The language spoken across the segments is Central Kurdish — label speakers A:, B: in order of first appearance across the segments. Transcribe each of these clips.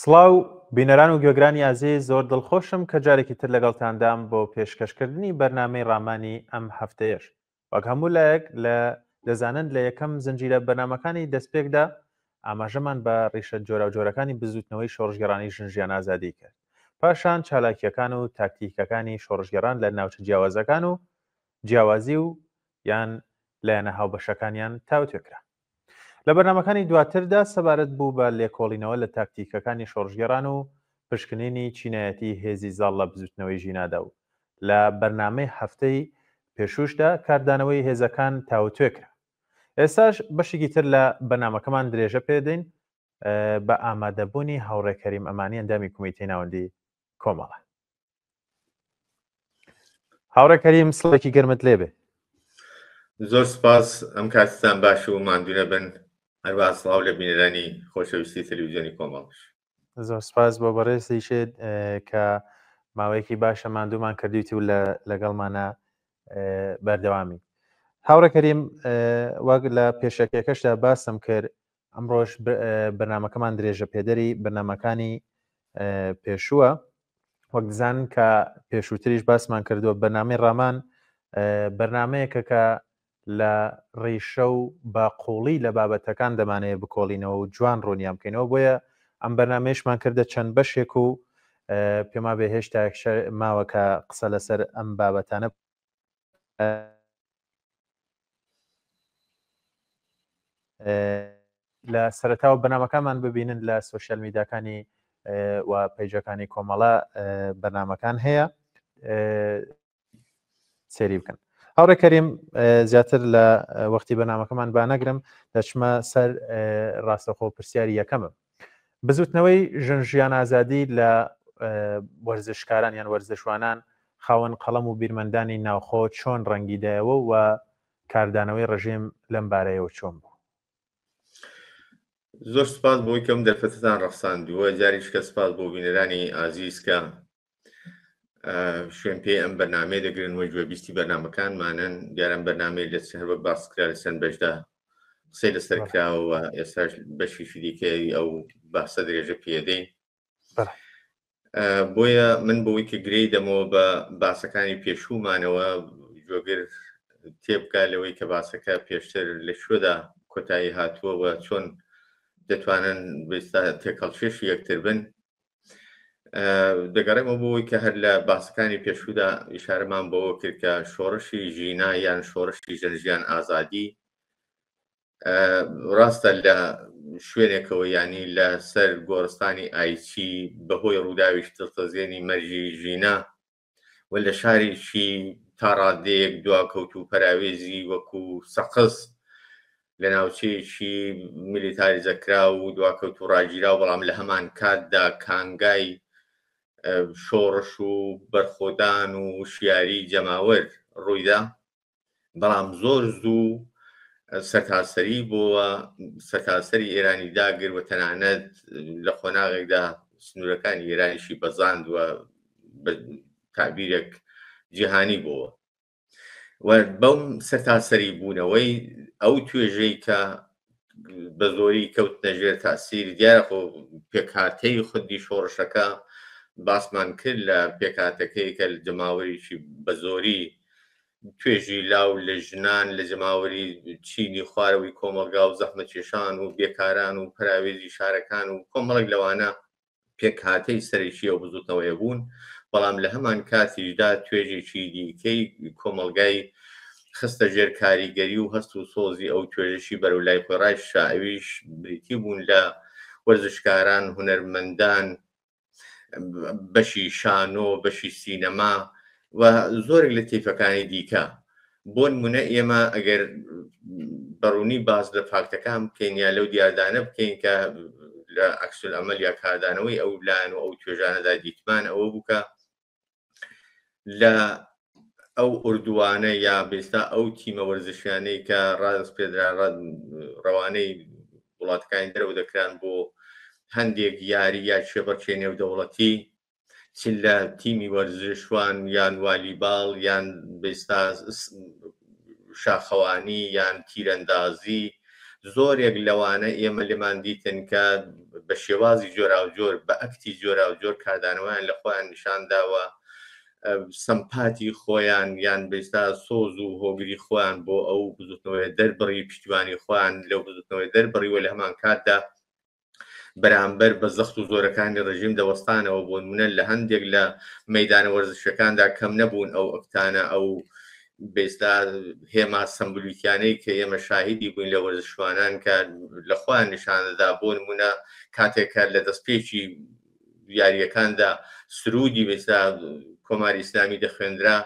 A: سڵاو بینەران و گوێگرانی ئازیز زۆر دڵخۆشم کە جارێکی تر لەگەڵتاندام بۆ پێشکەشکردنی بەرنامەی ڕامانی ئەم هەفتەیەش وەک هەموو لایەک لە دەزانن لە یەکەم زنجیرە بەرنامەکانی دەستپێکدا ئاماژەمان بە ڕیشە جۆراوجۆرەکانی بزووتنەوەی شۆڕشگێڕانی ژن ژیان ئازادی کرد پاشان چالاکییەکان و تاکتیکەکانی شۆڕشگێڕان لە ناوچە جیاوازەکان و جیاوازی و یان لایەنە هاوبەشەکانیان تاوتوێ کرا. لە بەرنامەکانی دواتردا سەبارەت بوو بە لێکۆڵینەوە لە تاکتیکەکانی شۆڕشگێڕان و پشکنینی چینایەتی هێزی زاڵ لە بزووتنەوەی ژینادا و لە بەرنامەی هەفتەی پێشووشدا کاردانەوەی هێزەکان تاوتوێ کرا. ئێستاش بەشێکی تر لە بەرنامەکەمان درێژە پێدەین بە ئامادەبوونی هاوڕێ کەریم ئەمانی ئەندامی کومیتەی ناوەندی کۆمەڵە. هاوڕێ کەریم سڵێکی گەرمت لێبێ.
B: زۆر سپاس ئەم کاتتان باش و ماندوو نەبن هەروەها سڵاو لە بینەرانی خۆشەویستی تەلەڤیزیۆنی کۆمەڵش.
A: زۆر سپاس بۆ بەڕێزیشت کە ماوەیەکی باشە ماندوومان کردویت و لەگەڵمانە بەردەوامی. هاوڕێ کەریم وەک لە پێشەکیەکەشدا باسم کرد ئەمڕۆش بەرنامەکەمان درێژە پێدەری بەرنامەکانی پێشووە وەک دەزانن کە پێشووتریش باسمان کردووە بەرنامەی ڕامان بەرنمەیەکە کە لە ڕیشە و بە قوڵی لە بابەتەکان دەمانەیە بکۆڵینەوە و جوان ڕوونیان بکەینەوە بۆیە ئەم بەرنمەیشمان کردە چەند بەشێک و پێما بێ هێشتا ماوە کە قسە لەسەر ئەم بابەتانە لە سەرتاوە بەنامەکانمان ببینن لە سوسیال میداکانی و پەیجەکانی کۆمەڵە بەرنمەکان هەیە سێری بکەن هاوڕێ کەریم زیاتر لە وەختی بەنامەکەمان با نەگرم دەچمە سەر ڕاستەخۆ پرسیاری یەکەمم بزوتنەوەی ژن ژیان ئازادی لە وەرزشکاران یان وەرزشوانان خاوەن قەڵەم و بیرمەندانی ناوخۆ چۆن ڕەنگی دایەوە و کاردانەوەی ڕژێم لەم بارەیەوە چۆن بوو؟
B: زۆر سپاس بۆی کەم دەرفەتتان ڕەخساندووە جاریشکە سپاس بۆ بینەرانی ئازیز کە شوێن پێی ئەم بەرنامەیە دەگرن و گوێبیستی بەرنامەکانمانن دیارم بەرنامەی لە هەر وەک باس کرا لە چەند بەشدا قسەی لەسەر کراوە ئێستاش بەشێکی دیکەی ئەو باسە درێژە پێدەین بۆیە من بۆی کە گرێی دەمەوە بە باسەکانی پێشوومانەوە جۆگر تێبگا لەوەی کە باسەکە پێشتر لە کوێدا کۆتایی هاتووە و چۆن دەتوانن بێستا تێکەڵکێشی یەکتر بن دەگەڕێمەوە بۆ ئەوەی کە هەر لە باسەکانی پێشوودا ئیشارەمان بەوە کرد کە شۆڕشی ژینا یان شۆڕشی ژن ژیان ئازادی ڕاستە لە شوێنێکەوە ینی لە سەر گۆڕستانی ئایچی بەهۆی ڕووداوی دڵتەزێنی مەرگی ژینا و لە شارێکی تا ڕادەیەک دواکەوت و پەراوێزی وەکو سەقز لە ناوچەیەکی میلیتاریزەکراو و دواکەوت و ڕاگیراو بەڵام لە هەمان کاتدا کانگای شۆڕش و بەرخۆدان و وشیاری جەماوەر ڕوویدا بەڵام زۆر زوو سەرتاسەری بۆوە سەرتاسەری ئێرانی داگر و تەنانەت لە قۆناغێکدا سنوورەکانی ئێرانیشی بەزاند و بە تعبیرێک جیهانی بۆوە و بەم سەرتاسەری بوونەوەی ئەو توێژەی کە بە زۆری کەوتنە ژێر تاسیر دیارە خۆ پێکهاتەی خودی شۆڕشەکە باسمان کرد لە پێکهاتەکەی کە جەماوەریی بە زۆری توێژی لاو لە ژنان لە جەماوەری چینی خوارەوەی کۆمەڵگا و زەحمەتکێشان و بێکاران و پەراوێزی شارەکان و کۆمەڵێک لەوانە پێکهاتەی سەرەکی ئەو بزوتنەوەیە بوون، بەڵام لە هەمان کاتیشدا توێژێکی دیکەی کۆمەڵگای خستە ژێر کاریگەری و هەست و سۆزی ئەو توێژەشی بەرەو لای خۆی ڕایکشا، ئەویش بریتی بوون لە وەرزشکاران، هونەرمەندان، بەشی شانۆ، بەشی سینەما و زۆرێک لە تەیفەکانی دیکە. بۆ نمونە ئێمە ئەگەر بەڕوونی باس لە فاکتەکان بکەین یا لەو دیاردانە بکەین کە لە عکس العمل یا کاردانەوەی ئەو لایەن و ئەو توێژانەدا دیتمان ئەوە بوو کە لە ئەو ئوردوانە یا بێستا ئەو تیمە وەرزشیانەی کە ڕاست پێدرا ڕەوانەی وڵاتەکانی دەرەوە دەکران بۆ هەندێک یاری یا کێبڕکێ نێودەوڵەتی چ لە تیمی وەرزشوان یان والیباڵ یان بێستا شاخەوانی یان تیرەندازی زۆرێک لەوانە ئێمە لێمان دیتن کە بە شێوازی جۆراوجۆر بە ئەکتی جۆراوجۆر کاردانەوەیان لە خۆیان نیشان داوە سەمپاتی خۆیان یان بێستا سۆز و هۆگری خۆیان بۆ ئەو بزوتنەوەی دەربڕی، پشتیوانی خۆیان لەو بزوتنەوەی دەربڕی و لە هەمان کاتدا بەرامبەر بە زەخت و زۆرەکانی ڕژیم دەوەستانەوە. بۆ نمونە لە هەندێک لە مەدانە وەرزشەکاندا کەم نەبوون ئەو ئەکتانە، ئەو بێستا هێما سەمبولیکیانەی کە ئێمە شاهیدی بووین لە وەرزشوانان کە لە خۆیان نیشاندەدا. بۆ نمونە کاتێک کە لە دەستپێکی یاریەکاندا سرودی بێستا کۆماری ئیسلامی دەخوێندرا،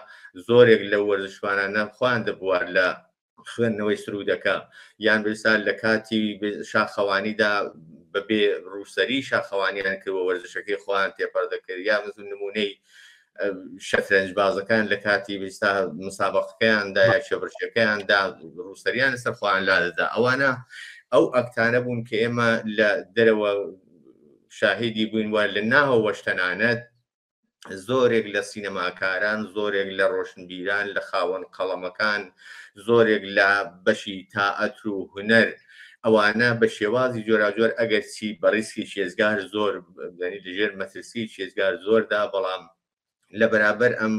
B: زۆرێک لەو وەرزشوانانە خۆیان دەبوار لە خوێندنەوەی سرودەکە، یان بێستا لە کاتی شاخەوانیدا بەبێ ڕووسەری شاخەوانیان کرد و وەرزشەکەی خۆیان تێپەڕ دەکرد، یا نمونەی شەترەنج بازەکان لە کاتی بێستا مسابقەکەیاندا یا کێبڕکێکەیاندا ڕووسەریان لەسەر خۆیان لادەدا. ئەوانە ئەو ئەکتانە بوون کە ئێمە لە دەرەوە شاهیدی بووین و لە ناوەوەش تەنانەت زۆرێک لە سینەماکاران، زۆرێک لە ڕۆشنبیران، لە خاوەن قەڵەمەکان، زۆرێک لە بەشی تائەتر و هونەر، ئەوانە بە شێوازی جۆراوجۆر ئەگەرچی بە ڕیسکی چێزگار زۆر، یعنی لەژێر مەترسی چێزگار زۆردا، بەڵام لە بەرابەر ئەم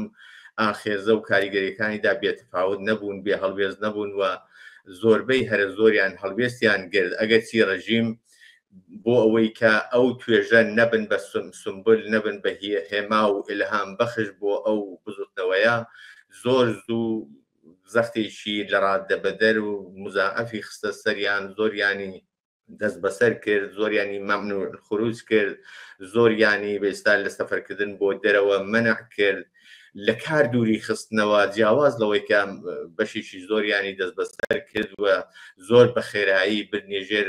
B: ئاخێزە و کاریگەریەکانیدا بێتفاوت نەبوون، بێ هەڵوێست نەبوون و زۆربەی هەرە زۆریان هەڵوێستیان گرت. ئەگەرچی ڕژیم بۆ ئەوەی کە ئەو توێژە نەبن بە سمبل، نەبن بە هێما و ئیلهام بەخش بۆ ئەو بزوتنەوەیە، زۆر زوو زەختێکی لە ڕاددەبەدەر و مزاعەفی خستە سەریان، زۆریانی دەست بەسەر کرد، زۆریانی مەمنوع خروج کرد، زۆریانی بێستا لە سەفەرکردن بۆ دەرەوە مەنع کرد، لە کار دووری خستنەوە، جیاواز لەوەی کە بەشێکی زۆریانی دەست بەسەر کرد و زۆر بە خێرایی بردنی ژێر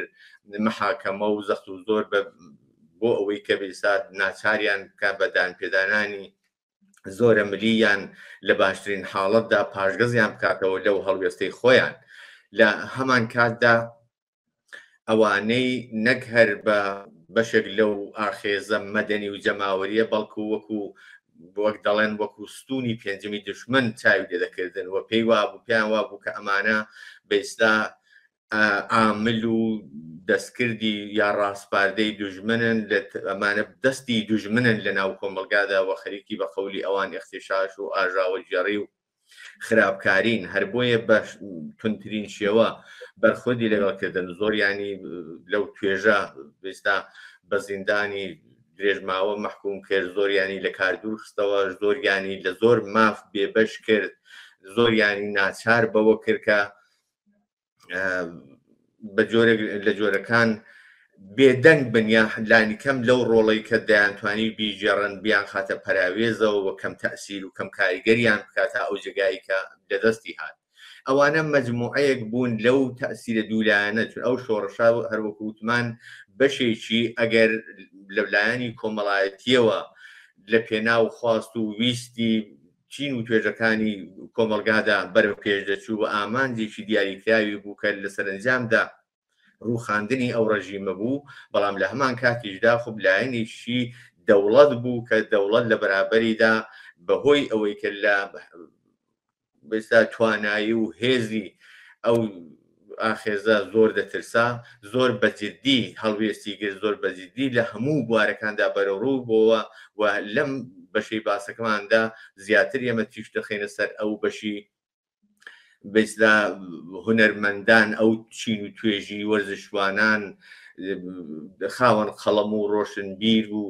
B: محاکەمە و زەخت و زۆر بە بۆ ئەوەی کە بێستا ناچاریان بکە بە دانپێدانانی زۆرە ملیان لە باشترین حاڵەتدا پاشگەزیان بکاتەوە لەو هەڵوێستەی خۆیان. لە هەمان کاتدا ئەوانەی نەک هەر بە بەشێک لەو ئاخێزە مەدەنی و جەماوەریە، بەڵکو وەکو وەک دەڵێن وەکو ستونی پێنجەمی دشمن چاوی لێ دەکردن و پێی وابوو، پێیان وابوو کە ئەمانە بەئیستا عامل و دەستکردی یا ڕاسپاردەی دوژمنن، ئەمانە دەستی دوژمنن لە ناو کۆمەڵگادا و خەریکی بە قەولی ئەوان ئیختیشاش و ئاژاوەگێڕی و خراپکارین. هەر بۆیە بە توندترین شێوە بەرخۆدی لەگەڵ کردن. زۆریانی لەو توێژە ئێستا بە زیندانی درێژماوە مەحکوم کرد، زۆریانی لە کار دوور خستەوە، زۆریانی لە زۆر ماف بێبەش کرد، زۆریانی ناچار بەوە کرد کە بە جۆرێک لە جۆرەکان بێدەنگ بن یا لانی کەم لەو ڕۆڵەی کە دەیانتوانی بیگێڕن بیان خاتە پەراوێزەوە و کەم تەسیر و کەم کاریگەریان بکاتە ئەو جێگایی کە لە دەستی هات. ئەوانە مەجموعەیەک بوون لەو تەسیرە دوولایەنە، چون ئەو شۆڕشە هەروەکو وتمان بەشێکی ئەگەر لە لایەنی کۆمەڵایەتیەوە لە پێناو خواست و ویستی چین و توێژەکانی کۆمەڵگادا بەرەو پێش دەچوو و ئامانجێکی دیاریکراوی بوو کە لە سەرەنجامدا ڕووخاندنی ئەو ڕژیمە بوو، بەڵام لە هەمان کاتیشدا خوب لایەنێکی دەوڵەت بوو کە دەوڵەت لە بەرابەریدا بەهۆی ئەوەی کە لە بەستا توانایی و هێزی ئەو ئاخێزە زۆر دەترسا، زۆر بە جدی هەڵوێستی گرت، زۆر بە جدی لە هەموو بوارەکاندا بەرەوڕوو بۆوە و لەم بەشەی باسەکەماندا زیاتر ئێمە تیشک دەخەینە سەر ئەو بەشی بەستا هونەرمەندان، ئەو چین و توێژی وەرزشوانان، خاوەن قەڵەم و ڕۆشنبیر و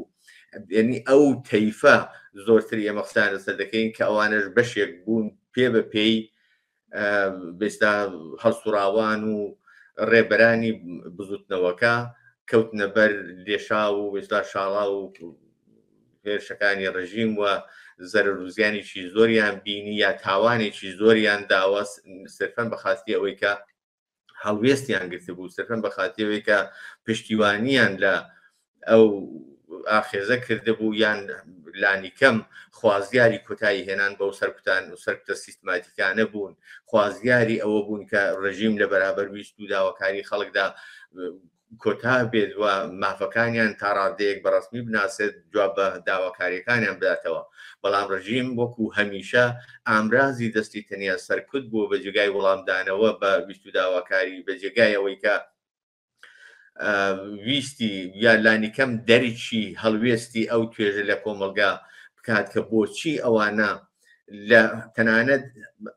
B: یعنی ئەو تەیفە زۆرتر ئێمە قسەیان لەسەر دەکەین کە ئەوانەش بەشێک بوون پێ بە پێی بێستا هەڵسوڕاوان و ڕێبەرانی بزوتنەوەکە کەوتنە بەر لێشاو و ئێستا شاڵا و هێرشەکانی ڕژیم و زەرەر و زیانێکی زۆریان بینی یا تاوانێکی زۆریان داوە سرفەن بە خاستی ئەوەی کە هەڵوێستیان گرتبوو، سرفەن بە خاتی ئەوەی کە پشتیوانیان لە ئەو ئاخێزە کردبوو یان لانیکەم خوازیاری کۆتایی هێنان بەو سەرکوتان و سەرکوتە سیستماتیکانە بوون، خوازیاری ئەوە بوون کە ڕژیم لە بەرابەر ویست و داواکاری خەڵکدا کۆتا بێت و مافەکانیان تا ڕادەیەک بە ڕەسمی بناسێت، جواب بە داواکاریەکانیان بداتەوە. بەڵام ڕژیم وەکو هەمیشە ئامرازی دەستی تەنیا سەرکوت بووە بە جێگای وەڵامدانەوە بە ویست و داواکاری، بە جێگای ئەوەی کە ویستی یا لانیکەم دەرکی هەڵوێستی ئەو توێژە لە کۆمەڵگا بکات کە بۆچی ئەوانە لە تەنانەت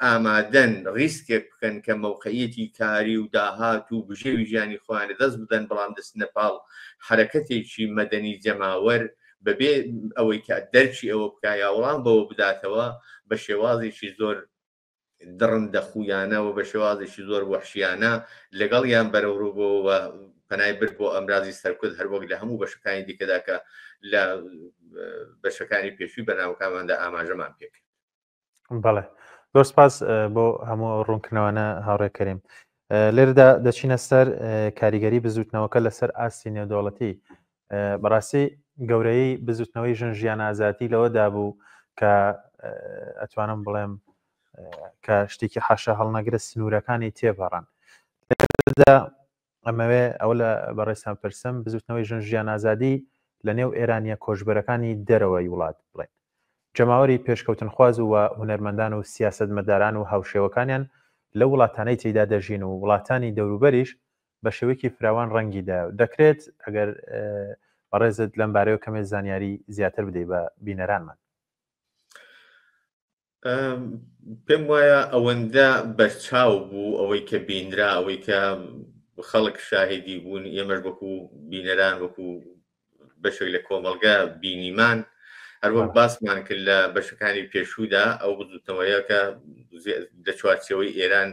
B: ئامادەن ڕیسکێک بکەن کە مەوقعیەتی کاری و داهات و بژێوی ژیانی خۆیان لە دەست بدەن، بەڵام دەچنە پاڵ حەرەکەتێکی مەدەنی جەماوەر بەبێ ئەوەی کە دەرکی ئەوە بکا یا وڵام بەوە بداتەوە بە شێوازێکی زۆر دڕندە خویانە و بە شێوازێکی زۆر وەحشیانە لەگەڵیان بەرەوڕوو بۆوە و پەنای برد بۆ ئەمرازی سەرکوت هەروەک لە هەموو بەشەکانی دیکەدا کە لە بەشەکانی پێشووی بەرنامەکانماندا ئاماژەمان پێکرد.
A: بەڵێ زۆر سپاس بۆ هەموو ڕوونکردنەوانە هاوڕێ کەریم. لێرەدا دەچینە سەر کاریگەری بزوتنەوەکە لەسەر ئاستی نێودەوڵەتی بەڕاستی گەورەی بزوتنەوەی ژن ژیان ئازادی لەوەدا بوو کە ئەتوانم بڵێم کە شتێکی حاشا هەڵنەگرە سنوورەکانی تێپەڕان لێرەدا ئەمەوێ ئەوە لە بەڕێزتان پرسم بزوتنەوەی ژن ژیان ئازادی لە نێو ئێرانیە کۆچبەرەکانی دەرەوەی وڵات بڵێن جەماوەری پێشکەوتنخواز و هونەرمەندان و سیاسەتمەداران و هاوشێوەکانیان لەو وڵاتانەی تێیدا دەژین و وڵاتانی دەوروبەریش بە شێوەیەکی فراوان ڕەنگی دایە و دەکرێت ئەگەر بەڕێزت لەم بارەیەوە کەمێ زانیاری زیاتر بدەی بە بینەرانمان.
B: پێم وایە ئەوەندە بەرچاو بوو ئەوەی کە بینرا ئەوەی کە خەڵک شاهیدی بوون ئێمەش وەکو بینەران وەکو بەشێک لە کۆمەڵگە بینیمان هەروەک باسمان کرد لە بەشەکانی پێشوودا ئەو بزوتنەوەیە کە لە چوارچێوەی ئێران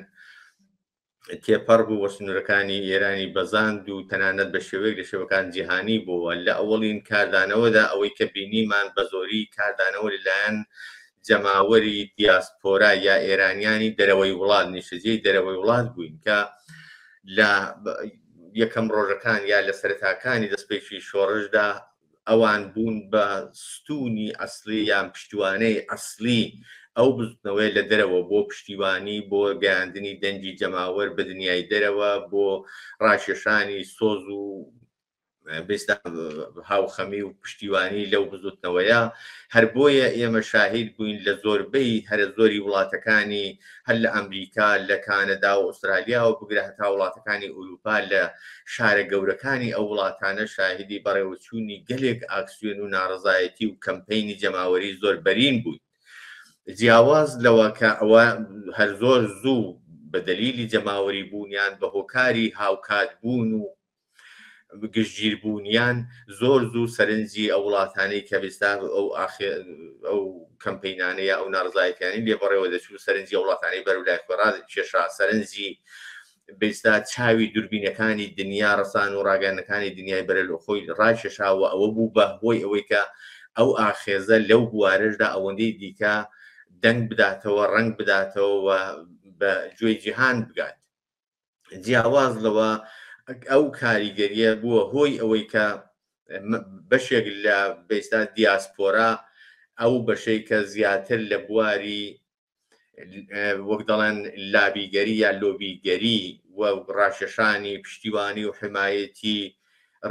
B: تێپەڕ بوو و سنوورەکانی ئێرانی بەزاند و تەنانەت بە شێوەیەک لە شێوەکان جیهانی بووە. لە ئەوەڵین کاردانەوەدا ئەوەی کە بینیمان بە زۆری کاردانەوە لەلایەن جەماوەری دیاسپۆرا یا ئێرانیانی دەرەوەی وڵات، نیشتەجێی دەرەوەی وڵات بووین کە لە یەکەم ڕۆژەکان یا لە سەرەتاکانی دەستپێکی شۆڕشدا ئەوان بوون بە ستوونی ئەسلی یان پشتیوانەی ئەسلی ئەو بزوتنەوەیە لە دەرەوە بۆ پشتیوانی بۆ گەیاندنی دەنگی جەماوەر بە دنیای دەرەوە بۆ ڕاکێشانی سۆز و بێستا هاوخەمی و پشتیوانی لەو بزوتنەوەیە هەر بۆیە ئێمە شاهید بووین لە زۆربەی هەرە زۆری وڵاتەکانی هەر لە ئەمریکا لە کانەدا و ئوسترالیاوە بگرە هەتا وڵاتەکانی ئوروپا لە شارە گەورەکانی ئەو وڵاتانە شاهیدی بەڕێوەچوونی گەلێک ئاکسیۆن و ناڕەزایەتی و کەمپەینی جەماوەری زۆر بەرین بووین. جیاواز لەوە کە ئەوە هەر زۆر زوو بە دەلیلی جەماوەری بوونیان بە هۆکاری هاوکات بوون و گشتگیر بوونیان زۆر زوو سەرنجی ئەو وڵاتانەی کە بێستا ئەو ئەو کەمپینانە یا ئەو ناڕزایەتیانی لێ بەڕێوە دەچوو سەرنجی ئەو وڵاتانەی بەرەو لای خۆی ڕاکێشا سەرنجی بێستا چاوی دووربینەکانی دنیا ڕسان و ڕاگەیاندنەکانی دنیای بەرەو خۆی ڕاکێشا و ئەوە بوو بە هۆی ئەوەی کە ئەو ئاخێزە لەو بوارەشدا ئەوەندەی دیکە دەنگ بداتەوە ڕەنگ بداتەوە و بە گوێی جیهان بگات جیاواز لەوە ئەو کاریگەریە بووە هۆی ئەوەی کە بەشێک لە بێستا دیاسپۆرا ئەو بەشەی کە زیاتر لە بواری وەک دەڵێن لابیگەری یا لۆبیگەری و ڕاکێشانی پشتیوانی و حمایەتی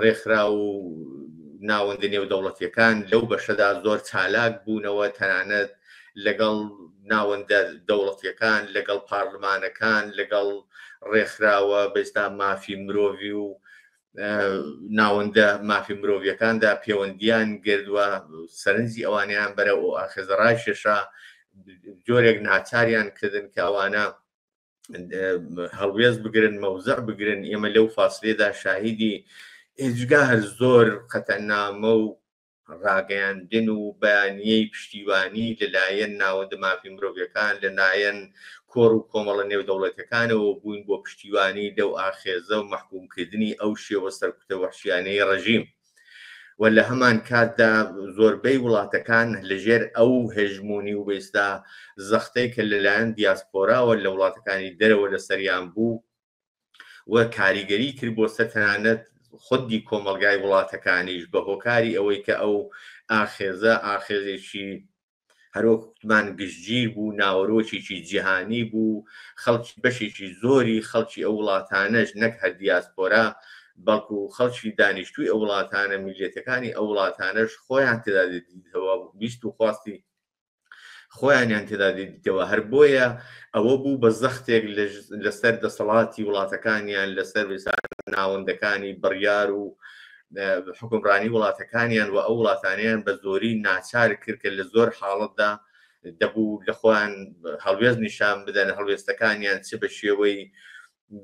B: ڕێکخراو و ناوەندە نێودەوڵەتیەکان لەو بەشەدا زۆر چالاک بوونەوە تەنانەت لەگەڵ ناوەندە دەوڵەتیەکان لەگەڵ پارلمانەکان لەگەڵ ڕێکخراوە بەستا مافی مرۆڤی و ناوەندە مافی مرۆڤیەکاندا پەیوەندیان گردووە سەرنجی ئەوانیان بەرە ئەو ئاخێزە ڕاکێشا جۆرێک ناچاریان کردن کە ئەوانە هەڵوێست بگرن مەوزع بگرن ئێمە لەو فاصلێدا شاهیدی ئێجگار زۆر قەتەنامە و ڕاگەیاندن و بەیانیەی پشتیوانی لەلایەن ناوەندە مافی مرۆڤەکان لەلایەن کۆڕ و کۆمەڵە نێودەوڵەتەکانەوە بووین بۆ پشتیوانی لەو ئاخێزە و مەحکومکردنی ئەو شێوە سەرکوتە وەحشیانەی ڕژیم و لە هەمان کاتدا زۆربەی وڵاتەکان لەژێر ئەو هێژمۆنی و بێستا زەختەی کە لەلایەن دیاسپۆراوە لە وڵاتەکانی دەرەوە لەسەریان بوو و کاریگەری کرد بۆ سەر تەنانەت خودی کۆمەڵگای وڵاتەکانیش بە هۆکاری ئەوەی کە ئەو ئاخێزە ئاخێزێکی هەروەک کوتمان گشتگیر بوو، ناوەرۆکێکی جیهانی بوو، خەڵکی بەشێکی زۆری خەڵکی ئەو وڵاتانەش نەک هەر دیاسپۆرا بەڵکو خەڵکی دانیشتووی ئەو وڵاتانە میللەتەکانی ئەو وڵاتانەش خۆیان تێدا دەدیتەوە ویست و خواستی. خۆیانیان تێدا دیتەوە. هەر بۆیە ئەوە بوو بە زەختێک لەسەر دەسەڵاتی وڵاتەکانیان، لەسەر ناوەندەکانی بڕیار و حکومڕانی وڵاتەکانیان و ئەو وڵاتانیان بە زۆری ناچار کرد کە لە زۆر حاڵەتدا دەبوو لە خۆیان هەڵوێست نیشان بدەن، هەڵوێستەکانیان چ بە شێوەی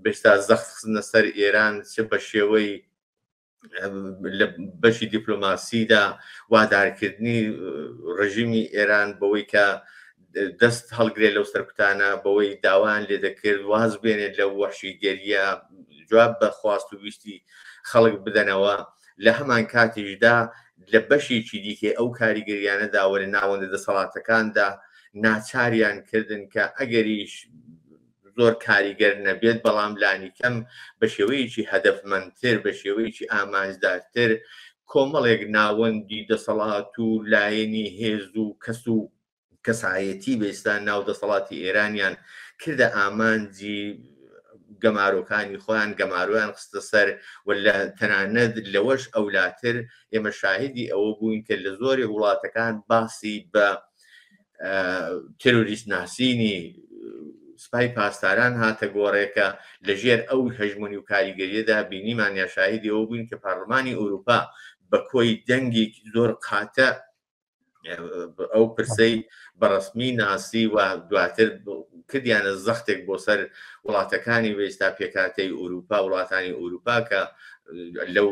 B: بێستا زەخت خستنە سەر ئێران، چ بە شێوەی لە بەشی دیپلۆماسیدا وادارکردنی ڕژیمی ئێران بەوەی کە دەست هەڵگرێت لەو سەرکوتانە، بەوەی داوایان لێ دەکرد واز بێنێت لەو وەحشیگەریە، جواب بە خواست و ویستی خەڵک بدەنەوە. لە هەمان کاتیشدا لە بەشێکی دیکەی ئەو کاریگەریانەدا و لە ناوەندە دەسەڵاتەکاندا ناچاریان کردن کە ئەگەریش زۆر کاریگەر نەبێت، بەڵام لانیکەم بە شێوەیەکی هەدەفمەندتر، بە شێوەیەکی ئامانجدارتر کۆمەڵێک ناوەندی دەسەڵات و لایەنی هێز و کەس و کەسایەتی بێستا ناو دەسەڵاتی ئێرانیان کردە ئامانجی گەمارۆکانی خۆیان، گەمارۆیان خستە سەر و لە تەنانەت لەوەش ئەولاتر ئێمە شاهیدی ئەوە بووین کە لە زۆرێک وڵاتەکان باسی بە تێرۆریست ناسینی سپای پاسداران هاتە گۆڕێکە لەژێر ئەو هەژمونی و کاریگەریەدا بینیمان یا شاهیدی ئەوە بووین کە پارلمانی ئەوروپا بە کۆی دەنگێکی زۆر قاتە ئەو پرسەی بەڕسمی ناسی و دواتر کردیانە زەختێک بۆ سەر وڵاتەکانی وێستا پێکاتەی ئەوروپا، وڵاتانی ئەوروپا کە لەو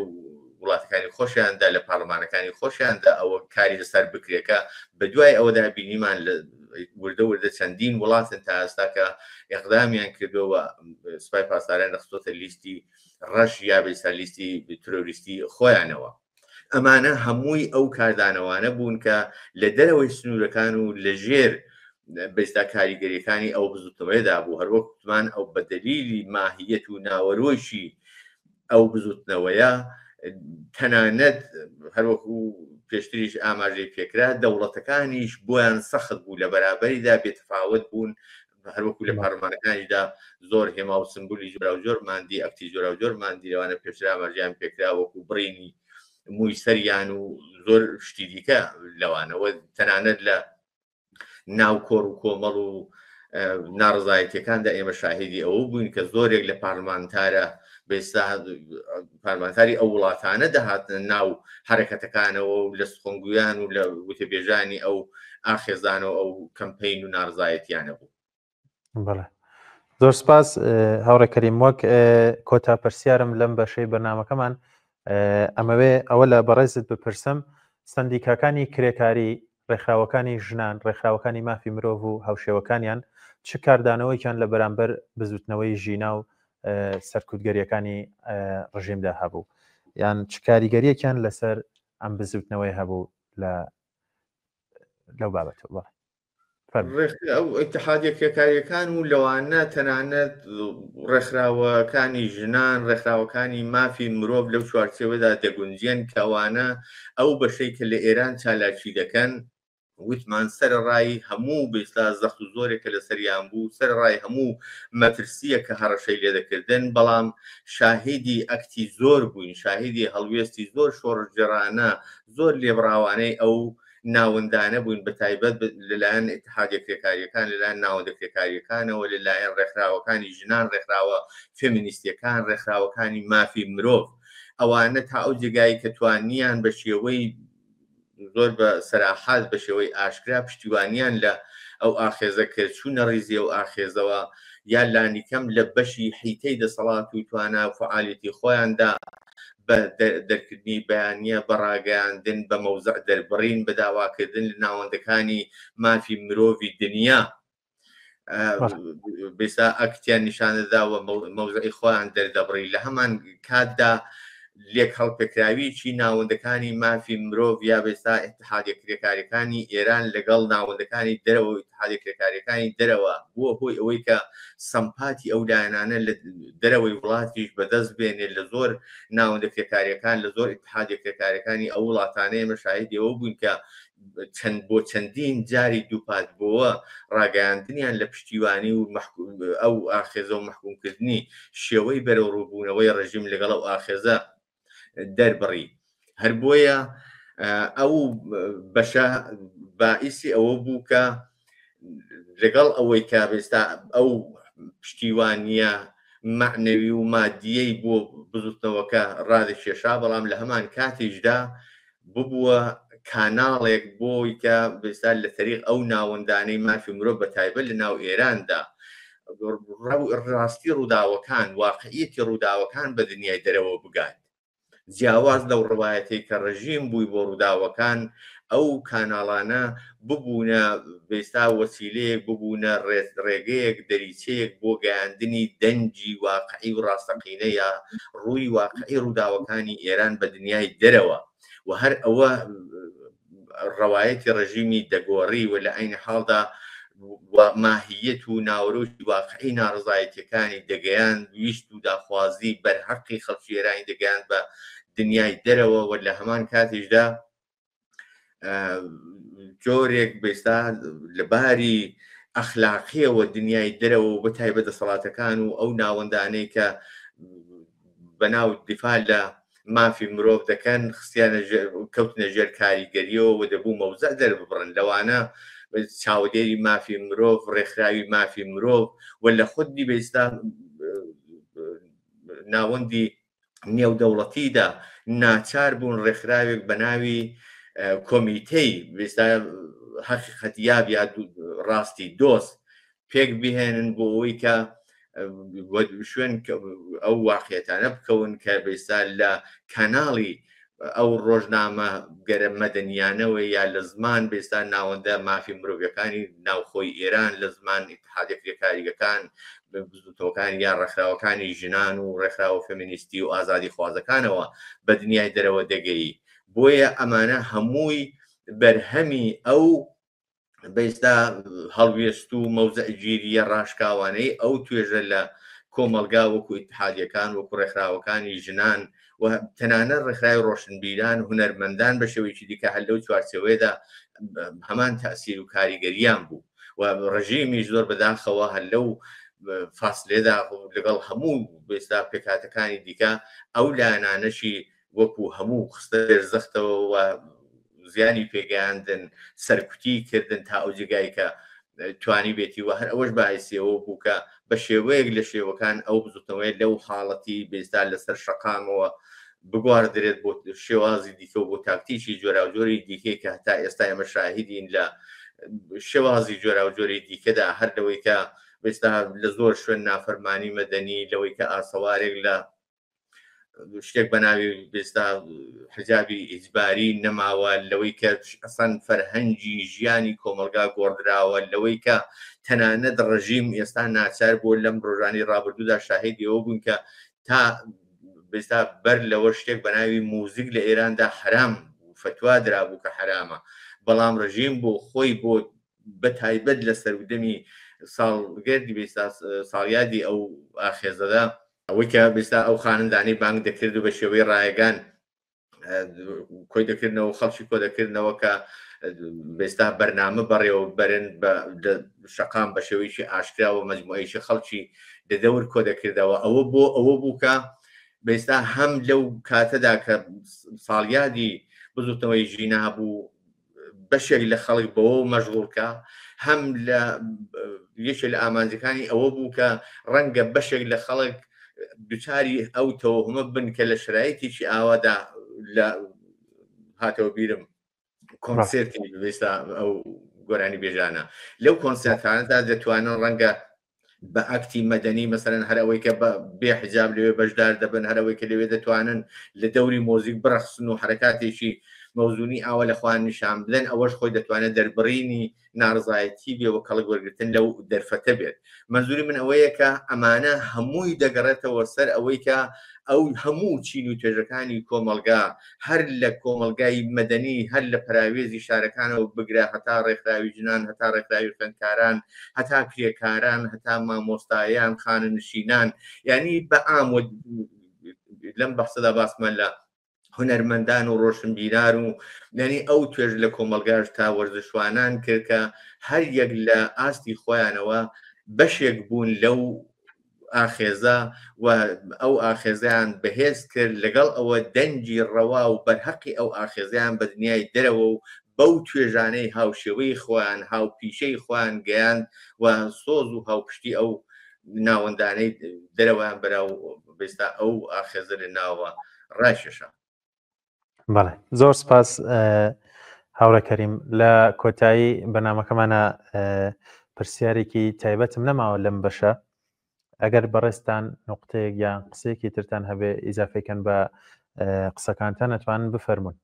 B: وڵاتەکانی خۆشیاندا لە پارلمانەکانی خۆشیاندا ئەوە کاری لەسەر بکرێکە. بە دوای ئەوەدا بینیمان لە وردە وردە چەندین وڵاتن تا ئێستا کە ئەقدامیان کردەوە سپای پاسداران خستۆتە لیستی ڕەش یا بێستا لیستی ترۆریستی خۆیانەوە. ئەمانە هەمووی ئەو کاردانەوانە بوون کە لە دەرەوەی سنوورەکان و لەژێر بەستا کاریگەریەکانی ئەو بزوتنەوەیدا بوو. هەروەک وتمان ئەو بە دەلیلی ماهیەت و ناوەرۆکی ئەو بزوتنەوەیە، تەنانەت هەروەکو پێشتریش ئاماژەی پێکرا دەوڵەتەکانیش بۆیان سەخت بوو لە بەرابەریدا بێتەفاوت بوون. هەروەکو لە پارلمانەکانیشدا زۆر هێما و سمبولی جۆراوجۆرمان دی، ئەکتی جۆراوجۆرمان دی، لەوانە پێشتر ئاماژەیان پێکرا وەکو بڕینی مووی سەریان و زۆر شتی دیکە لەوانەوە. تەنانەت لە ناو کۆڕ و کۆمەڵ و ناڕزایەتیەکاندا ئێمە شاهیدی ئەوە بووین کە زۆرێک لە پارلمانتارە بێستا پارلمانتاری ئەو وڵاتانە دەهاتنە ناو حرەکەتەکانەوە و لە سخنگویان و لە وتەبێژانی ئەو ئاخێزانەوە ئەو کەمپین و ناڕزایەتیانە بوو.
A: بەڵێ زۆر سپاس هاوڕێ کەریم. وەک کۆتا پرسیارم لەم بەشەی بەرنمەکەمان ئەمەوێ ئەوە لە بەڕێزت بپرسم، سندیکاکانی کرێکاری، ڕێکخراوەکانی ژنان، ڕێکخراوەکانی مافی مرۆڤ و هاوشێوەکانیان چ کاردانەوەیکیان لە بەرامبەر بزوتنەوەی ژینا و سەرکوتگەریەکانی ڕژیمدا هەبوو، یان چ کاریگەریەکیان لەسەر ئەم بزوتنەوەی هەبوو لە لەو بابەتەوە؟ بەڵێ.
B: ئەو ئیتحادیە کرێکاریەکان و لەوانە تەنانەت ڕێکخراوەکانی ژنان، ڕێکخراوەکانی مافی مرۆڤ لەو چوارچێوەدا دەگونجێن کە ئەوانە ئەو بەشەی کە لە ئێران چالاکی دەکەن، وتمان سەرەڕای هەموو بێستا زەخت و زۆرێک کە لەسەریان بوو، سەرەڕای هەموو مەترسییە کە هەڕەشەی لێدەکردن، بەڵام شاهیدی ئەکتی زۆر بووین، شاهیدی هەڵوێستی زۆر شۆڕشگێڕانە، زۆر لێبڕاوانەی ئەو ناوەندانە بووین، بەتایبەت لەلایەن ئیتحادیە کرێکارییەکان، لەلایەن ناوەندە کرێکارییەکانەوە، لەلایەن ڕێکخراوەکانی ژنان، ڕێکخراوە فێمینیستییەکان، ڕێکخراوەکانی مافی مرۆڤ. ئەوانە تا ئەو جێگای کە توانیان بە شێوەی زۆر بە سەراحەت، بە شێوەی ئاشکرا پشتیوانیان لە ئەو ئاخێزە کرد، چوونە ڕیزی ئەو ئاخێزەوە، یا لانیکەم لە بەشی حیتەی دەسەڵات و توانا و فەعالیەتی خۆیاندا بە دەرکردنی بەیانیە، بە ڕاگەیاندن، بە مەوزع دەربڕین، بە داواکردن لە ناوەندەکانی مافی مرۆڤی دنیا بێسا ئەکتیان نیشاندەدا و مەوزعی خۆیان دەردەبڕی. لە هەمان کاتدا لێک هەڵپێکراویی ناوەندەکانی مافی مرۆڤ یا بێستا ئیتحادیە کرێکاریەکانی ئێران لەگەڵ ناوەندەکانی دەرەوە و ئیتحادیە کرێکاریەکانی دەرەوە بووە هۆی ئەوەی کە سەمپاتی ئەو لایەنانە لە دەرەوەی وڵاتیش بەدەست بێنێت. لە زۆر ناوەندە کرێکاریەکان، لە زۆر ئیتحادیە کرێکاریەکانی ئەو وڵاتانە ئێمە شاهیدی ئەوە بووین کە چەند بۆ چەندین جاری دووپات بۆوە ڕاگەیاندنیان لە پشتیوانی و ئەو ئاخێزە و مەحکومکردنی شێوەی بەرەوڕووبوونەوەی ڕژیم لەگەڵ ئەو ئاخێزە دەربڕی. هەر بۆیە ئەو بەشە باعیسی ئەوە بوو کە لەگەڵ ئەوەی کە ئێستا ئەو پشتیوانیە مەعنەوی و مادیەی بۆ بزوتنەوەکە ڕادەکێشا، بەڵام لە هەمان کاتیشدا ببووە کاناڵێک بۆی کە بێستا لە تەریق ئەو ناوەندانەی مافی مرۆڤ بە تایبەت لە ناو ئێراندا ڕاستی ڕووداوەکان، واقعیەتی ڕووداوەکان بە دنیای دەرەوە بگات. جیاواز لەو ڕەوایەتەی کە ڕژیم بووی بۆ ڕووداوەکان، ئەو کاناڵانە ببوونە بێستا وەسیلەیەک، ببوونە ڕێگەیەک، دەریچەیەک بۆ گەیاندنی دەنگی واقعی و ڕاستەقینە یا ڕووی واقعی ڕووداوەکانی ئێران بە دنیای دەرەوە و هەر ئەوە ڕەوایەتی ڕژیمی دەگۆڕی و لە عەین حاڵدا ماهیەت و ناوەرۆکی واقعی ناڕەزایەتیەکانی دەگەیاند، ویست و داخوازی بەرهەقی خەڵکی ئێرانی دەگەیاند بە دنیای دەرەوە و لە هەمان کاتیشدا جۆرێک بێستا لە باری ئەخلاقیەوە دنیای دەرەوە و بەتایبەت دەسەڵاتەکان و ئەو ناوەندانەی کە بەناو دیفاع لە مافی مرۆڤ دەکەن خستیانە کەوتنە ژێر کاریگەریەوە و دەبوو مەوزع دەرببڕن، لەوانە چاودێری مافی مرۆڤ، ڕێکخراوی مافی مرۆڤ و لە خودی بێستا ناوەندی نێودەوڵەتیدا ناچار بوون ڕێکخراوێک بە ناوی کۆمیتەی بێستا حەقیقەت یاب یا ڕاستی دۆست پێک بهێنن بۆ ئەوەی کە شوێن ئەو واقعەتانە بکەون کە بێستا لە کەناڵی ئەو ڕۆژنامە گەرە مەدەنیانەوە یا لە زمان بێستا ناوەندە مافی مرۆڤەکانی ناوخۆی ئێران لە زمان ئیتحادە کرێکاریەکان بزوتنەوەکان یا ڕێکخراوەکانی ژنان و ڕێکخراوە فەمینیستی و ئازادی خوازەکانەوە بە دنیای دەرەوە دەگەی. بۆیە ئەمانە هەمووی بەرهەمی ئەو بەیستا هەڵوێست و مەوزەعگیرییە ڕاشکاوانەی ئەو توێژە لە کۆمەڵگا وەکو ئیتحادیەکان، وەکو ڕێکخراوەکانی ژنان و تەنانەت ڕێکخراوی ڕۆشنبیران، هونەرمەندان بە شێوەیەکی دیکە هەر لەو چوارچێوەیەدا هەمان تەئسیر و کاریگەریان بوو و ڕژیمیش زۆر بەداخەوە هەر لەو فاسلێدا لەگەڵ هەموو بێستا پێکهاتەکانی دیکە ئەو لایەنانەشی وەکو هەموو خستە ژێر زەختەوە و زیانی پێگەیاندن، سەرکوتی کردن تا ئەو جێگای کە توانی بێتی و هەر ئەوەش باعیسی ئەوە بوو کە بە شێوەیەک لە شێوەکان ئەو بزوتنەوەیە لەو حاڵەتی بێستا لەسەر شەقامەوە بگواردرێت بۆ شێوازی دیکە و بۆ تاکتیکی جۆراوجۆری دیکەی کە هەتا ئێستا ئێمە شاهیدین لە شێوازی جۆراوجۆری دیکەدا، هەر لەوەی کە بێستا لە زۆر شوێن نافەرمانی مەدەنی، لەوەی کە ئاسەوارێک لە شتێک بە ناوی بێستا حجابی ئیجباری نەماوە، لەوەی کە ئەسان فەرهەنگی ژیانی کۆمەلگا گۆڕدراوە، لەوەی کە تەنانەت ڕژیم ئێستا ناچار بۆ لەم ڕۆژانی ڕابردوودا شاهیدی ئەوە بوون کە تا بێستا بەر لەوە شتێک بە ناوی موزیک لە ئێراندا حرام فتوا درابوو کە حرامە، بەڵام ڕژیم بۆ خۆی بۆ بە تایبەت لە سەرودەمی ساڵگەردی بێستا ساڵیادی ئەو ئاخێزەدا ئەوەی کە بێستا ئەو خانندانەی بانگ دەکرد و بە شێوەی ڕایەگان کۆی دەکردنەوە، خەڵکی کۆ دەکردنەوە کە بێستا بەرنامە بەڕێوە بەرن بە شەقام بە شێوەیەکی ئاشکراوە مجموعەیەکی خەڵکی لە دەور کۆ دەکردەوە، ئەوە بۆ ئەوە بوو کە بێستا هەم لەو کاتەدا کە ساڵیادی بزوتنەوەی ژینا بوو بەشێک لە خەڵک بەوە مەشغوڵکە، هەم لە یەکێ لە ئامانجەکانی ئەوە بوو کە ڕەنگە بەشێک لە خەڵک دوچاری ئەو تەوەهمە بن کە لە شرایتێکی ئاوادا لە هاتەوە بیرم کۆنسێرتی وێستا ئەو گۆرانی بێژانە لەو کۆنسێرتانەدا دەتوانن ڕەنگە بە ئاکتی مەدەنی مەسەرەن هەر ئەوەی کە بە بێ حجاب لەوێ بەشدار دەبن، هەر ئەوەی کە لەوێ دەتوانن لە دەوری مۆزیک بڕەخسن و حرەکاتێکی مەوزونی ئاوا لە خۆیان نیشان بدەن، ئەوەش خۆی دەتوانێت دەربڕینی ناڕزایەتی بێ و کەڵک وەرگتن لەو دەرفەتە بێت. مەنزوری من ئەوەیە کە ئەمانە هەمووی دەگەڕێتەوە سەر ئەوەی کە ئەو هەموو چین و توێژەکانی کۆمەڵگا، هەر لە کۆمەڵگای مەدەنی، هەر لە پەراوێزی شارەکانەوە بگرە هەتا ڕێکخراوی ژنان، هەتا ڕێکخراوی خوێندکاران، هەتا کرێکاران، هەتا مامۆستایان، خانەنشینان، یعنی بە عام و لەم بەحسەدا باسمان لە هونەرمەندان و ڕۆشنبیران و یعنی ئەو توێژ لە کۆمەڵگاش تا وەرزشوانان کرد کە هەر یەک لە ئاستی خۆیانەوە بەشێک بوون لەو ئاخێزە و ئەو ئاخێزەیان بەهێز کرد، لەگەڵ ئەوە دەنگی ڕەوا و بەرهەقی ئەو ئاخێزەیان بە دنیای دەرەوە و بەو توێژانەی هاوشێوەی خۆیان، هاوپیشەی خۆیان گەیاند و سۆز و هاوپشتی ئەو ناوەندانەی دەرەوەیان بەراو بێستا ئەو ئاخێزە لە ناوە ڕایکێشا.
A: بەڵێ زۆر سپاس هاوڕێ کەریم لە کۆتایی بەنامەکەمانە پرسیارێکی تایبەتم نەماوە لەم بەشە ئەگەر بەڕێزتان نقطەیەک یان قسەیەکی ترتان هەبێ ئیزافەکەن بە قسەکانتان ئەتوانن بفەرمونون.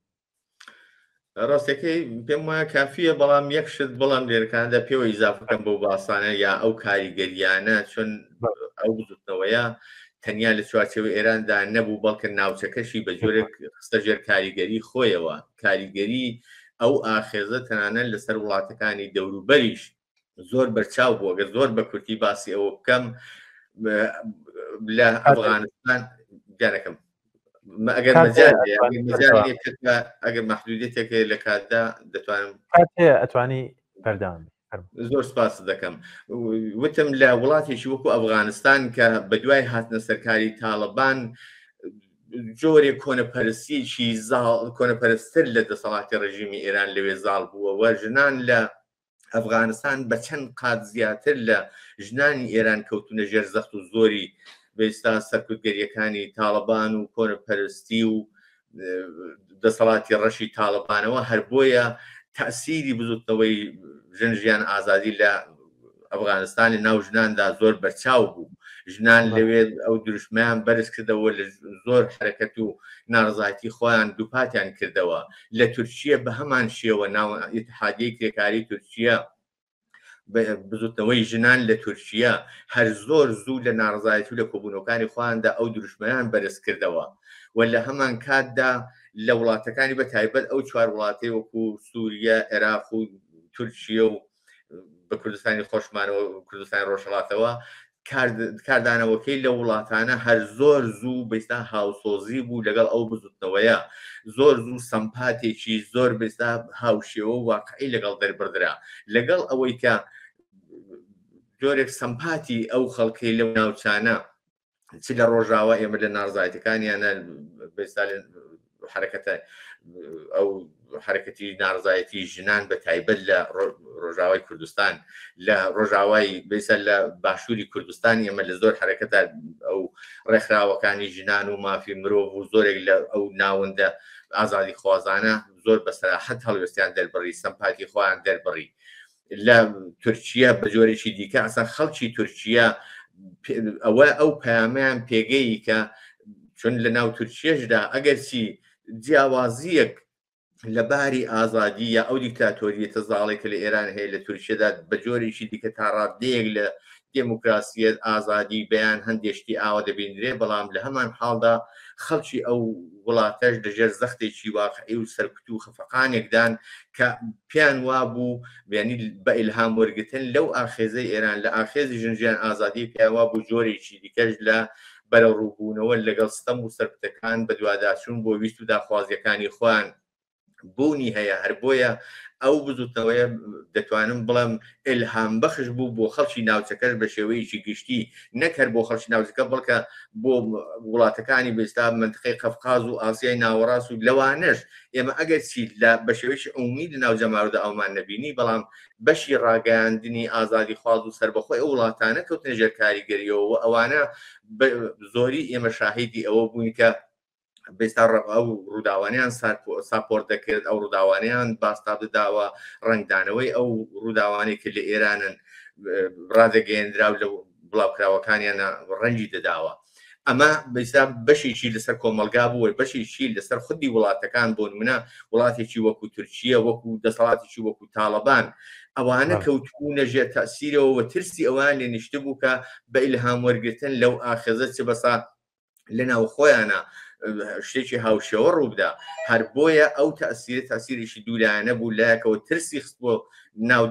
B: ڕاستەکەی پێم وایە کافیە بەڵام یەک شت بەڵام لێرەکاندا پێوە ئیزافەکەم بەو باسانە یا ئەو کاریگەریانە چون ئەو بزوتنەوەیە تەنیا لە چوارچێوە ئێراندا نەبوو بەڵکە ناوچەکەشی بە جۆرێک خستە ژێر کاریگەری خۆیەوە کاریگەری ئەو ئاخێزە تەنانەت لەسەر وڵاتەکانی دەوروبەریش زۆر بەرچاو بوو گەر زۆر بە کورتی باسی ئەوە بکەم لە ئەفغانستان گیانەکەم ئەگەر ئەگەر مەحدودیەتێک هەیە لە کاتدا دەتوانم
A: ئەتوانی بەردەوام
B: زۆر سپاس دەکەم وتم لە وڵاتێکی وەکو ئەفغانستان کە بە دوای هاتنە سەرکاری تاالبان جۆرێک کۆنەپەرستیی زاڵ کۆنەپەرستتر لە دەسەڵاتی ڕژیمی ئێران لەوێ زاڵ بووە و ژنان لە ئەفغانستان بە چەند قات زیاتر لە ژنانی ئێران کەوتونە ژێر زەخت و زۆری بێستا سەرکوتگەریەکانی تاڵەبان و کۆنەپەرستی و دەسەڵاتی ڕەشی تاڵەبانەوە هەر بۆیە تەسیری بزوتنەوەی ژن ژیان ئازادی لە ئەفغانستانی ناو ژناندا زۆر بەرچاو بوو ژنان لەوێ ئەو دروشمیان بەرز کردەوە لە زۆر حرەکەت و ناڕزایەتی خۆیان دووپاتیان کردەوە لە تورکیە بە هەمان شێوە ناو ئیتحادیەی کرێکاری تورکیە بزوتنەوەی ژنان لە تورکیە هەر زۆر زوو لە ناڕزایەتی و لە کۆبوونەوەکانی خۆیاندا ئەو دروشمەیان بەرز کردەوە و لە هەمان کاتدا لە وڵاتەکانی بە تایبەت ئەو چوار وڵاتەی وەکو سووریە، عێراق و تورکیە و بە کوردستانی خۆشمانەوە کوردستانی ڕۆژهەڵاتەوە کاردانەوەکەی لە وڵاتانە هەر زۆر زوو بەستا هاوسۆزی بوو لەگەڵ ئەو بزوتنەوەیە زۆر زوو سەمپاتێکی زۆر بەستا هاوشێوە و واقعی لەگەڵ دەربڕدرا لەگەڵ ئەوەی کە جۆرێک سەمپاتی ئەو خەڵکەی لەو ناوچانە چ لە ڕۆژاوا ئێمە لە ناڕزایەتەکانیانە بەستا حرەکەتە ئەو حرەکەتی ناڕزایەتی ژنان بە تایبەت لە ڕۆژاوای کوردستان لە ڕۆژاوای بەسەر لە باشووری کوردستان ئێمە لە زۆر حرەکەتە ئەو ڕێکخراوەکانی ژنان و مافی مرۆڤ و زۆرێک لە ئەو ناوەندە ئازادی خوازانە زۆر بە سەراحەت هەڵوێستیان دەربڕی سەمپاتی خۆیان دەربڕی لە تورکیا بە جۆرێکی دیکە ئەسا خەڵکی تورکیا ئەوە ئەو پەیامیان پێگەیی کە چون لە ناو تورکیەشدا ئەگەرچی جیاوازیەک لە باری ئازادی یا ئەو دیکتاتۆریەتە زاڵێک کە لە ئێران هەیە لە تورکیەدا بە جۆرێکی دیکە تا ڕادەیەک لە دێموکراسیەت، ئازادی بەیان هەندێ شتی ئاوا دەبیندرێ، بەڵام لە هەمان حاڵدا خەڵکی ئەو وڵاتەش لە ژێر زەختێکی واقعی و سەرکوت و خەفەقانێکدان کە پێیان وابوو یانی بە ئیلهام وەرگرتن لەو ئاخێزەی ئێران لە ئاخێزی ژن ژیان ئازادی پێیان وابوو جۆرێکی دیکەش لە بەرەوڕووبوونەوە لەگەڵ ستەم و سەرکوتەکان بەدواداچوون بۆ ویست و داخوازییەکانی خۆیان بوونی هەیە هەر بۆیە ئەو بزوتنەوەیە دەتوانم بڵێم ئلهام بەخش بوو بۆ خەڵکی ناوچەکەش بە شێوەیەکی گشتی نەک هەر بۆ خەڵکی ناوچەکە بەڵکە بۆ وڵاتەکانی بێستا منتقەی قەفقاز و ئاسیای ناوەڕاست و لەوانەش ئێمە ئەگەر چی لە بە شێوەیەکی عمومی لە ناو جەماوەردا ئەومان نەبینی بەڵام بەشی ڕاگەیاندنی ئازادی خواز و سەربەخۆی ئەو وڵاتانە کەوتنە ژێر کاریگەریەوە و ئەوانە زۆری ئێمە شاهیدی ئەوە بووین کە بێستا ئەو ڕووداوانیان ساپۆرت دەکرد ئەو ڕووداوانیان باستاب دەداوە ڕنگدانەوەی ئەو ڕووداوانەی کە لە ئێرانن ڕادەگەیەندرا و لە بڵاوکراوەکانیانە ڕەنگی دەداوە ئەمە بەستا بەشێکی لەسەر کۆمەلگا بووە بەشێکی لەسەر خودی وڵاتەکان بۆ نمونە وڵاتێکی وەکو تورکیە وەکو دەسەڵاتێکی وەکو تاالبان ئەوانە کەوتبوونە ژێر تاسیرەوە و ترسی ئەوان لێ نیشتبوو کە بە ئیلهام وەرگتن لەو ئاخێزە چ بەسا لە ناوخۆیانە شتێکی هاوشێوە ڕووبدا هەر بۆیە ئەو تەسیرە تاسیرێکی دوولایەنە بوو لایەکەوە ترسی خستبوو ناو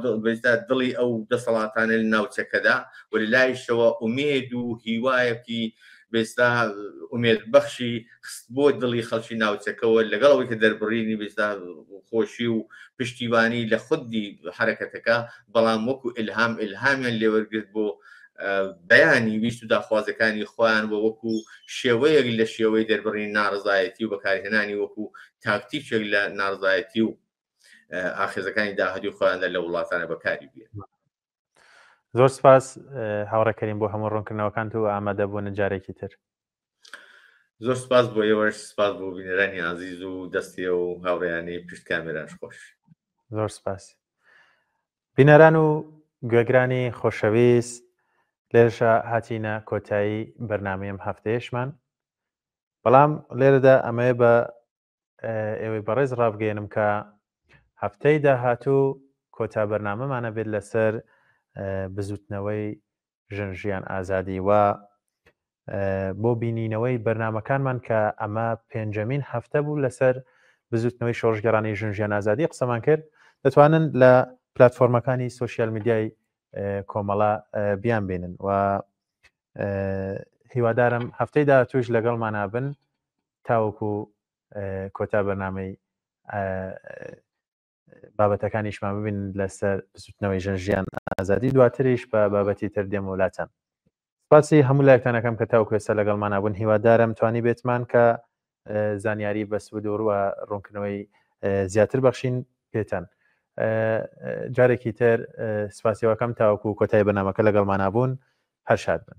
B: دڵی ئەو دەسەڵاتانە لە ناوچەکەدا و لە لایشەوە ئومێد و هیوایەکی بێستا ئومێد بەخشی خست بۆ دڵی خەڵکی ناوچەکەوە لەگەڵ ئەوەی کە دەربڕینی بێستا خۆشی و پشتیوانی لە خودی حرەکەتەکە بەڵام وەکو ئلهام ئلهامیان لێوەرگرت بۆ بەیانی ویست و داخوازەکانی خۆیان بۆ وەکو شێوەیەک لە شێوەی دەربڕینی ناڕزایەتی و بەکارهێنانی وەکو تاکتیکێک لە ناڕزایەتی و ئاخێزەکانی داهاتوی خۆیاندا لە وڵاتانە بەکاری بێن.
A: زۆر سپاس هاوڕێ کەریم بۆ هەموو ڕوونکردنەوەکانت و ئامادەبوونت جارێکی تر.
B: زۆر سپاس بۆ ئێوەش، سپاس بۆ بینەرانی ئازیز و دەستی و هاوڕێیانی پشت کامێراش خۆش.
A: زۆر سپاس. بینەران و گوێگرانی خۆشەویست لێرەشا هاتینە کۆتایی بەرنامەی ئەم هەفتەیەشمان بەڵام لێرەدا ئەمەیە بە ئێوەی بەڕێز ڕابگەێنم کە هەفتەی داهاتوو کۆتا بەرنامەمانە بێت لەسەر بزوتنەوەی ژن ژیان ئازادی و بۆ بینینەوەی بەرنمەکانمان کە ئەمە پێنجەمین هەفتە بوو لەسەر بزوتنەوەی شۆڕشگەرانی ژن ژیان ئازادی قسەمان کرد دەتوانن لە پلتفۆرمەکانی سوسیال میدیای کۆمەڵە بیان بینن و هیوادارم هەفتەی داهاتووش لەگەڵمانا بن تاوەکو کۆتا بەرنامەی بابەتەکانیشمان ببین لەسەر بزوتنەوەی ژن ژیان ئازادی دواتریش بە بابەتی تر دێم وڵاتان سپاسی هەموو لایەکتانەکەم کە تاوکو ئێستا لەگەڵمانە بوون هیوادارم توانی بێتمان کە زانیاری بەسوود و ڕوە ڕوونکردنەوەی زیاتر بەخشین پێتان جارێکی تر سپاسیەوەکەم تاوەکو کۆتای بەنامەکە لەگەڵمانابوون هەر شاد بن.